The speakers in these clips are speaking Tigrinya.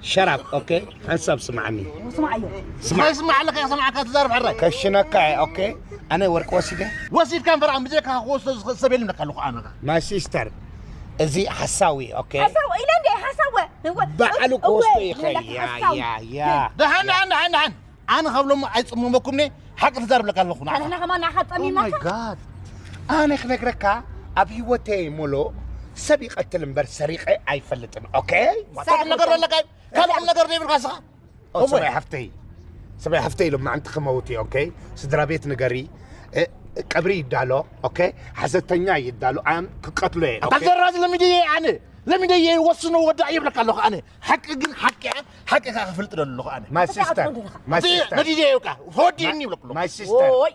Shut up, okay? ሓንሳብ ስማዓኒ። ስማዓዮ። ስማዕ። ስማዕ ኣለካ፣ ስማዕካ ትዛረብ ሕራይ። ከሽነካ እየ፣ okay? ኣነ ወርቂ ወሲደ። ወሲድካ እምበር ኣብ ምጀካ ክወስዶ ዝኽእል ሰብ የለን ኣለካ ኣለኹ ኣነ። My sister፣ እዚ ሓሳዊ፣ okay? ሓሳወ ኢለ እንደ ሓሳወ። ባዕሉ ክወስዶ ይኽእል። ያ፣ ያ፣ ያ። ደሓን፣ ደሓን፣ ደሓን፣ ደሓን። ኣነ ካብ ሎሚ ኣይጽመመኩም ነ ሓቂ ትዛረብ ኣለካ ኣለኹ ንዓኻ። ኣነና ከማን ንዓኻ Oh my ጸሚማካ። God። ኣነ ክነግረካ ኣብ ህይወተይ ሙሉእ ሰብ ይቐትል እምበር ሰሪቐ ኣይፈልጥን። Okay? ታሪክ ነገር ኣለካ ካልእ ነገር ዘይብልካ ስኻ ኦ፣ ሰብኣይ ሓፍተይ፣ ሰብኣይ ሓፍተይ ኢሎም ማዕንቲ ክመውት እዩ። Okay? ስድራ ቤት ንገሪ። እ፣ ቀብሪ ይዳሎ። Okay? ሓዘተኛ ይዳሎ። ኣም ክቀትሎ እየ። ኣታ Okay? ዘራዝ ለሚደየ ኣነ ለሚደየ ወስኖ ወዳእ ይብለካ ኣለኹ ኣነ ሓቂ ግን ሓቂ እያ። ሓቂ ከኣ ክፍልጥ ደሎ ኣለኹ ኣነ My sister፣ my sister፣ ነዲደየ ካ ወዲእኒ ይብለኩ my sister። ኦይ።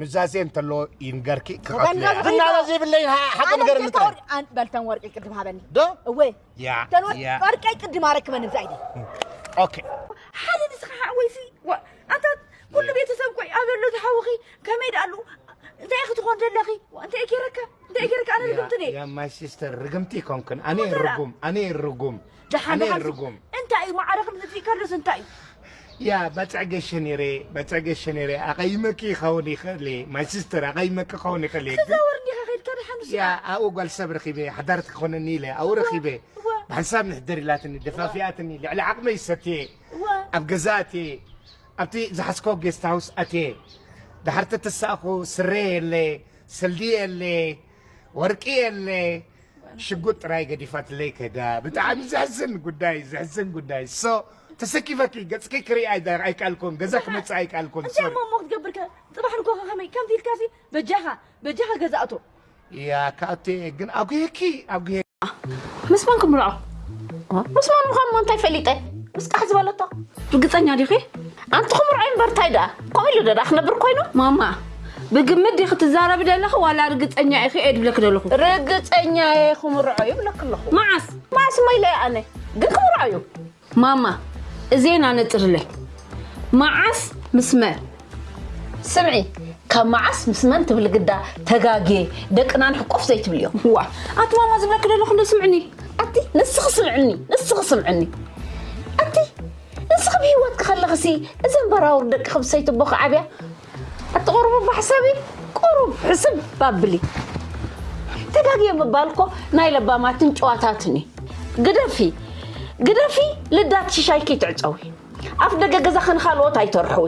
ኑዛዜ እንተሎ ይንገርኪ ክቐትሎ እያ። ዝናበ ዘይብለይ ሓቂ ነገር ንጥረ በልተን ወርቂ ቅድም ሃበኒ። ዶ እወ ያ፣ ተን ያ። ወርቂ ቅድም ኣረክበን ብዛይዲ። Okay። ሓደ ንስኻ ሓወይሲ ኣንታ ኩሉ ቤተሰብ ኮይ ኣብ ዘሎ ዝሓወኺ ከመይ ዳሉ እንታይ ክትኾን ዘለኺ እንታይ ገረካ እንታይ ገረካ ኣነ ርግምቲ ነይ ያ my sister፣ ርግምቲ ይኮንክን። ኣነ ርጉም፣ ኣነ ርጉም፣ ደሓን ኣነ ደሓን ርጉም። እንታይ እዩ ማዕረኽም ዝትፊ ከሎስ እንታይ እዩ ያ በፀገሸ ነይረ፣ በፀገሸ ነይረ፣ ኣቐይመኪ ይኸውን ይኽእል እየ። My sister፣ ኣቐይመኪ ክኸውን ይኽእል እየ። ግን ክዛወር እንዲኻ ከይድካ ደሓን ያ ኣብኡ ጓል ሰብ ረኺበ፣ ሓዳር ትኾነኒ ኢለ ኣብኡ ረኺበ። ብሓንሳብ ንሕደር ኢላትኒ፣ ደፋፊኣትኒ፣ ልዕሊ ዓቕመይ ሰትየ፣ ኣብ ገዛ ኣትየ፣ ኣብቲ ዝሓዝኮ ጌስት ሃውስ ኣትየ። ድሓር ተተሳእኹ ስረ የለ፣ ሰልዲ የለ፣ ወርቂ የለ፣ ሽጉጥ ጥራይ ገዲፋትለይ ከዳ። ብጣዕሚ ዘሕዝን ጉዳይ፣ ዘሕዝን ጉዳይ። So ተሰኪፈኪ ገጽኪ ክርኢ ኣይዳ- ኣይከኣልኩን፣ ገዛ ክመጽእ ኣይከኣልኩን። እንታይ Sorry። እሞ እሞ ክትገብር ከ ጽባሕ ንኮ ከመይ ከምቲ ኢልካሲ በጃኻ በጃኻ ገዛእቶ ያ ካብቲ ግን ኣጉሄኪ ኣጉሄ ምስ መን ክምርዖ? ምስ መን ምዃኑ እንታይ ፈሊጠ? ምስ ቃሕ ዝበለቶ። ርግጸኛ ዲኺ? ኣንቲ ክምርዖ እምበር እንታይ ደኣ? ከምኡ ኢሉ ደኣ ክነብር ኮይኑ? ማማ፣ ብግምት ዲኺ ትዛረቢ ዘለኺ ዋላ ርግጸኛ ኢኺ እየ ድብለኪ ዘለኹ። ርግጸኛ እየ ክምርዖ እዩ ብለኪ ኣለኹ። መዓስ? መዓስ እሞ ኢለ እየ ኣነ። ግን ክምርዖ እዩ። ማማ፣ እዜን ኣነጽርለይ። መዓስ ምስ መን? ስምዒ፣ ካብ መዓስ ምስ መን ትብሊ ግዳ ተጋግየ፣ ደቅና ንሕቆፍ ዘይትብልዮ። ዋ፣ ኣቲ ማማ ዝብለኪ ዘለኹ እንዶ ስምዕኒ። ኣቲ ንስኺ ስምዕኒ፣ ንስኺ ስምዕኒ። ኣቲ ንስኺ ብህይወትኪ ከለኽሲ እዘን በራውር ደቅኺ ብሰይትቦ ክዓብያ። ኣቲ ቁሩብ እባ ሕሰቢ፣ ቁሩብ ሕስብ ባብሊ። ተጋግየ ምባል እኮ ናይ ለባማትን ጭዋታትን እዩ። ግደፊ፣ ግደፊ ልዳት ሽሻይ ከይትዕጸዊ። ኣፍ ደገ ገዛኺ ንኻልኦት ኣይተርሕዊ።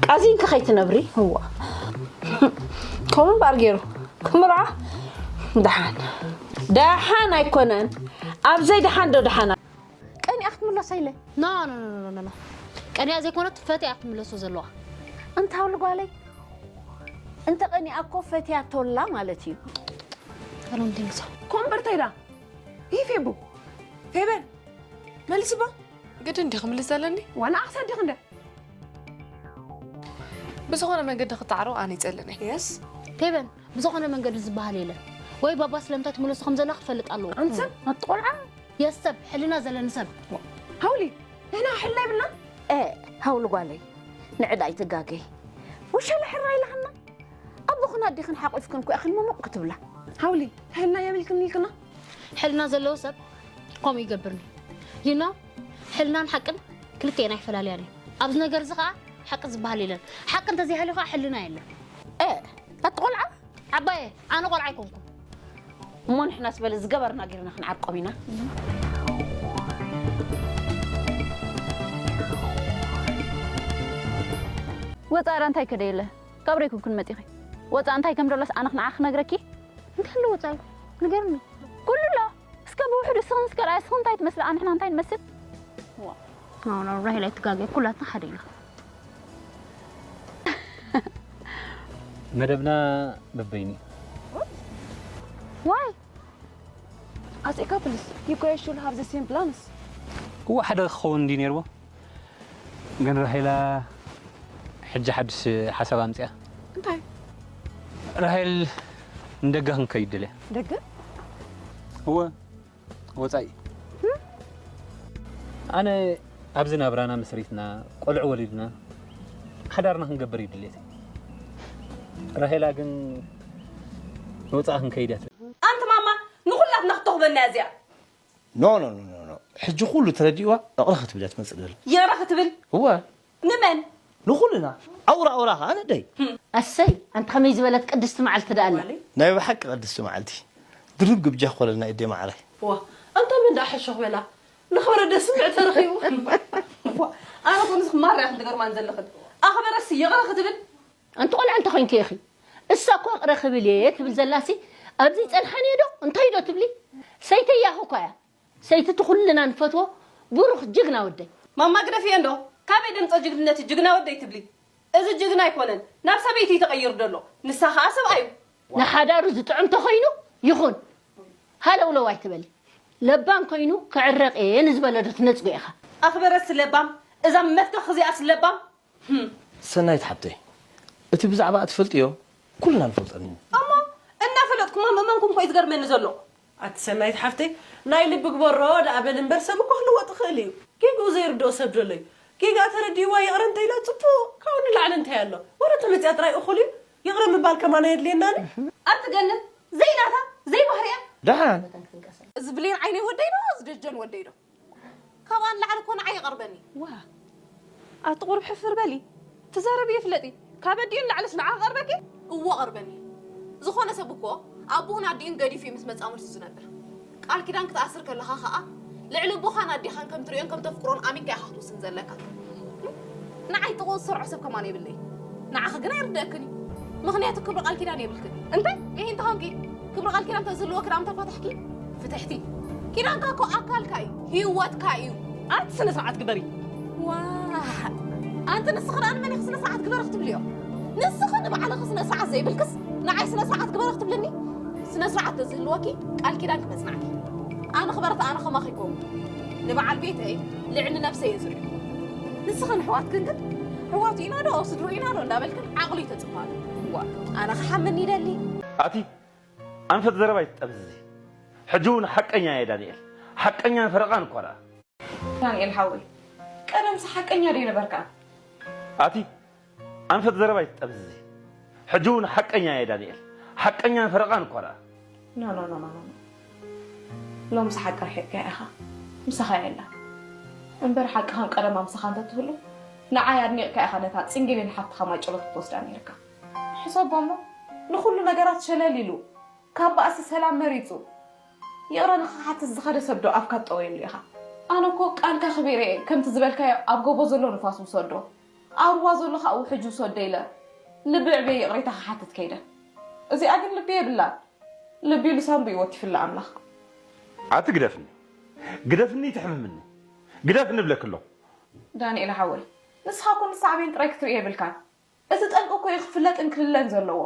ቃዚንኪ ከይትነብሪ። እዋ። ከምኡ እምበኣር ገይሩ። ክምርዓ። ደሓን። ደሓን ኣይኮነን። ኣብዘይ ደሓን ዶ ደሓን። ቀኒኣ ክትምለሶ ኢለ። ኖ ኖ ኖ ኖ ኖ። ቀኒኣ ዘይኮነት ፈትያ ክትምለሶ ዘለዋ። እንታይ ውል ጓለይ? እንተ ቀኒኣ እኮ ፈትያቶላ ማለት እዩ። I don't think so። ኮምበርታ ኢዳ ይህ ፌቡ ፌበን መልስባ ግድን ድዩ ክምልስ ዘለኒ? ዋና ኣኽሳ ዲኽ እንደ ብዝኾነ መንገዲ ክተዓርቕ ኣነ ይጸልእን እየ። የስ ፌበን ብዝኾነ መንገዲ ዝበሃል የለን። ወይ ባባ ስለምንታይ ትምለሶ ከም ዘላ ክፈልጥ ኣለዎ። ኣንተ ኣትቆልዓ የስ ሰብ ሕልና ዘለኒ ሰብ። ሃውሊ ንሕና ሕልና ይብልና እ ሃውሊ ጓለይ ንዕዳ ኣይትጋገይ። ውሸላ ሕራ ኢልሃና ኣቦኽን ኣዴኽን ሓቂፍክን ኮ ኢኽን መሞቕ ክትብላ። ሃውሊ ሕልና የብልክን ኢልክና ሕልና ዘለዎ ሰብ ከምኡ ይገብርኒ። You know ሕልናን ሓቅን ክልቴን ኣይፈላልያን እዩ። ኣብዚ ነገር እዚ ከዓ ሓቂ ዝበሃል የለን። ሓቂ እንተዘይሃልዩ ከዓ ሕልና የለን። እ ኣቲ ቆልዓ ዓባየ ኣነ ቆልዓ ኣይኮንኩን። እሞ ንሕናስ በለ ዝገበርና ጌርና ክንዓርቆም ኢና። ወፃእራ እንታይ ከደየለ ካብ ረይኩብክን መፂኺ ወፃእ እንታይ ከም ደሎስ ኣነ ክንዓ ክነግረኪ እንታይ ኣሎ ወፃኢ ንገርኒ ኩሉ ኣሎ እስከ ብውሕዱ እስኽን እስከ ርኣይ እስኽን እንታይ ትመስላ ንሕና እንታይ ንመስል ራሄል ኣይትጋገ ኩላትና ሓደ ኢና። መደብና በበይኒ ዋይ ኣጼ ካፕልስ you guys should have the same plans እዋ ሓደ ክኸውን እንዲ ነይርዎ ግን ራሄላ ሕጂ ሓድሽ ሓሳብ ኣምፅኣ እንታይ ራሄል ንደገ ክንከይድ ደልያ ደገ እወ ወፃኢ ኣነ ኣብዚ ናብራና መስሪትና ቆልዑ ወሊድና ሓዳርና ክንገብር እዩ ድሌት ራሄላ ግን ንወፃኢ ክንከይድ እያ ኣንቲ ማማ ንኹላትና ክትተኽበና እያ እዚኣ No, no, no, no, no. ሕጂ ኩሉ ተረዲእዋ እቕረ ክትብል እያ ትመጽእ ዘላ። ይቕረ ክትብል እወ ንመን? ንኹልና ኣውራ ኣውራ ኸዓ ነደይ ኣሰይ ኣንቲ ከመይ ዝበለት ቅድስቲ መዓልቲ ደኣ ኣላ። ናይ ብሓቂ ቅድስቲ መዓልቲ ድርብ ግብጃ ክኾነልና እዴ ማዕረይ። ዋ ኣንታ ምን ደኣ ሕሹኽ በላ ንኽብረ ደስ ስምዕ ተረኺቡ። ኣነ ኮንስ ማርያ ክንትገርማን ዘለኽን ኣኽበረስ ይቕረ ክትብል ኣንቲ ቆልዓ እንታይ ኮይንኪ ኢኺ? እሳ እኮ ይቕረ ክብል እየ ትብል ዘላሲ ኣብዚ ይጸንሓኒ ዶ እንታይ ዶ ትብሊ? ሰይተይ ያኹ እኳ እያ። ሰይቲ እቲ ኩልና ንፈትዎ ብሩኽ ጅግና ወደይ። ማማ ግደፍዮ እንዶ ካበይ ደምጾ ጅግንነት እዩ ጅግና ወደይ ትብሊ? እዚ ጅግና ኣይኮነን ናብ ሰበይቲ እዩ ተቐይሩ ዘሎ ንሳ ኸኣ ሰብኣዩ። ንሓዳሩ ዝጥዕም ተኾይኑ ይኹን ሃለውለው ኣይትበሊ። ለባም ኮይኑ ክዕረቕ እየ ንዝበለ ዶ ትነጽጎ ኢኻ? ኣኽበረስ ለባም እዛ መትከኽ እዚኣስ ለባም ሰናይት ሓብተይ እቲ ብዛዕባኣ ትፈልጥዮ ኩልና ንፈልጦ ኢና። እሞ እናፈለጥኩማ ምእመንኩም እኮ እዩ ዝገርመኒ ዘሎ። ኣቲ ሰናይት ሓፍተይ ናይ ልቢ ግበሮ ደኣ በሊ እምበር ሰብ እኮ ክልወጥ ይኽእል እዩ። ጌግኡ ዘይርድኦ ሰብ ደሎ እዩ። ጌግኣ ተረዲእዋ ይቕረ እንተኢላ ጽቡቕ ካብኡ ንላዕሊ እንታይ ኣሎ? ወረ ተመጺኣ ጥራይ እኹል እዩ። ይቕረ ምባል ከማን ኣየድልየናን እዩ። ኣቲ ገነት ዘይናታ ዘይባህሪኣ። ደሓን እዚ ብሌን ዓይነይ ወደይ ዶ እዚ ደጀን ወደይ ዶ? ካብኣ ንላዕሊ እኮ ንዓይ ይቐርበኒ። ዋ ኣቲ ቁሩብ ሕፍር በሊ ትዛረብዮ ፍለጢ ካብ ኣዲኡ ንላዕልስ ንዓ ክቐርበኪ። እዎ ቀርበኒ። ዝኾነ ሰብ እኮ ኣቦኡን ኣዲኡን ገዲፉ እዩ ምስ መጻምድቱ ዝነብር። ቃል ኪዳን ክትኣስር ከለኻ ኸኣ ልዕሊ ኣቦኻን ኣዴኻን ከም ትርእዮን ከም ተፍቅሮን ኣሚንካ ኢኻ ክትውስን ዘለካ። ንዓይ ጥቕኡ ዝሰርዖ ሰብ ከማን የብለይ። ንዓኺ ግን ኣይርደእክን እዩ። ምኽንያቱ ክብሪ ቃል ኪዳን የብልክን። እንታይ? ይሄ እንተኾንኪ ክብሪ ቃል ኪዳን ተዝህልወኪ ደኣ ምተፋታሕኪ። ፍትሕቲ። ኪዳንካ እኮ ኣካልካ እዩ። ህይወትካ እዩ። ኣንቲ ስነ ስርዓት ግበሪ። ዋእ ኣንቲ ንስኺ ደኣ ንመን ኢኺ ስነ ስርዓት ግበሪ ክትብልዮ? ንስኺ ንባዕልኺ ስነ ስርዓት ዘይብልክስ ንዓይ ስነ ስርዓት ግበሪ ክትብልኒ? ስነ ስርዓት ተዝህልወኪ ቃል ኪዳን ክመጽናዕኪ። ኣነ ክበርት ኣነ ከማኺ ይኮን ንበዓል ቤተይ ልዕሊ ነብሰይ እየ ዝሪኦ። ንስኽን ኣሕዋትክን ግን ኣሕዋቱ ኢና ዶ ስድርኡ ኢና ዶ እንዳበልክን ዓቕሉ ይተጽፋሉ። ዋእ ኣነ ክሓምን ይደሊ። ኣቲ ኣንፈት ዘረባ ኣይትጠምዝዚ። ሕጂ እውን ሓቀኛ እየ ዳንኤል። ሓቀኛን ፈረቓን እኳ ደኣ። ዳንኤል ሓወይ ቀደምስ ሓቀኛ ዶ ኣይነበርካን? ኣቲ ኣንፈት ዘረባ ኣይትጠምዝዚ። ሕጂ እውን ሓቀኛ እየ ዳንኤል። ሓቀኛን ፈረቓን እኳ ደኣ። ኖ ኖ ኖ ኖ ኖ ሎምስ ሓቂ ርሒቕካያ ኢኻ። ምሳኻ እየ ኣላ። እምበር ሓቅኻ ቀደማ ምሳኻ እንተትህሉ ንዓይ ኣድኒቕካ ኢኻ ነታ ጽንግሊን ሓፍትኻ ማይ ጨሎት ክትወስዳ ነይርካ። ሕሰቦ እሞ ንኹሉ ነገራት ሸለል ኢሉ ካብ ባእሲ ሰላም መሪጹ ይቕረ ንኽሓትት ዝኸደ ሰብ ዶ ኣፍካ ትጠውየሉ ኢኻ? ኣነ እኮ ቃልካ ኣኽቢረ እየ ከምቲ ዝበልካዮ ኣብ ጎቦ ዘሎ ንፋስ ውሰዶ ኣብ ሩባ ዘሎ ከዓ ውሕጅ ውሰዶ ኢለ ልቢ ኣዕብየ ይቕሬታ ክሓትት ከይደ። እዚኣ ግን ልቢ የብላን። ልቢ ኢሉ ሳንቡኡ ወቲፍላ ኣምላኽ። ኣቲ ግደፍኒ ግደፍኒ ተሕምምኒ ግደፍኒ እብለኪ ኣለኹ። ዳንኤል ሓወይ ንስኻ እኮ ንሳዕቤን ጥራይ ክትርኢ የብልካን። እቲ ጠንቂ እኮ እዩ ክፍለጥን ክልለን ዘለዎ።